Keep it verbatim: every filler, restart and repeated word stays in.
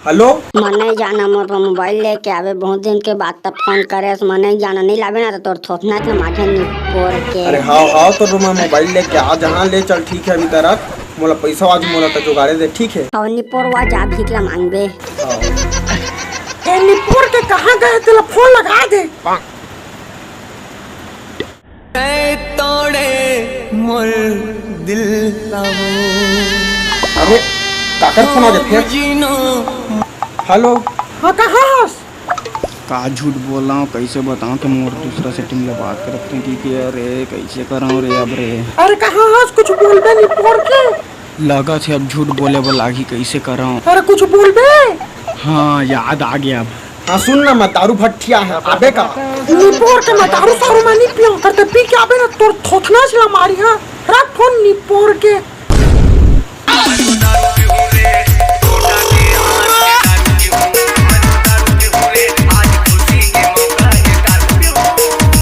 Hello. मैं नइ जानंव, मोर बर मोबाइल लेके आबे, बहुत दिन के बाद त फोन करेस। मैं नइ जानंव, नइ लाबे ना त तोर थोथना च मारहूं निपोर के। अरे हाव हाव, तोर बर मैं मोबाइल लेके आत हंव, ले चल, ठीक हे, अभी त रख, मोला पइसा आज मोला त जुगाड़े दे, ठीक हे। अउ निपोरवा जा भीख ला मांगबे। हाव। ए निपोर के कहां गे हे, तेला फोन लगा दे। तोड़े मोर दिल ला वो। अरे, काकर फोन आ जाथे? हेलो। हां, कहां हस? का झूठ बोलंव, कइसे बतांव कि मोर दूसरा setting ले बात करत हे कि, कि अरे, कइसे करंव रे अब रे? अरे, कहां हस? कुछ बोलबे निपोर के? लगत हे अब झूठ बोले बर लागही, कइसे करंव? अरे, कुछ बोलबे? हां, याद आ गे अब। हां, सुन ना, मैं दारू भट्ठिया हे, आबे का? निपोर के मैं दारू सारू मैं नइ पियंव, करते पी के आबे ना, तोर थोथना च ला मारहूं, हां? रख फोन निपोर के।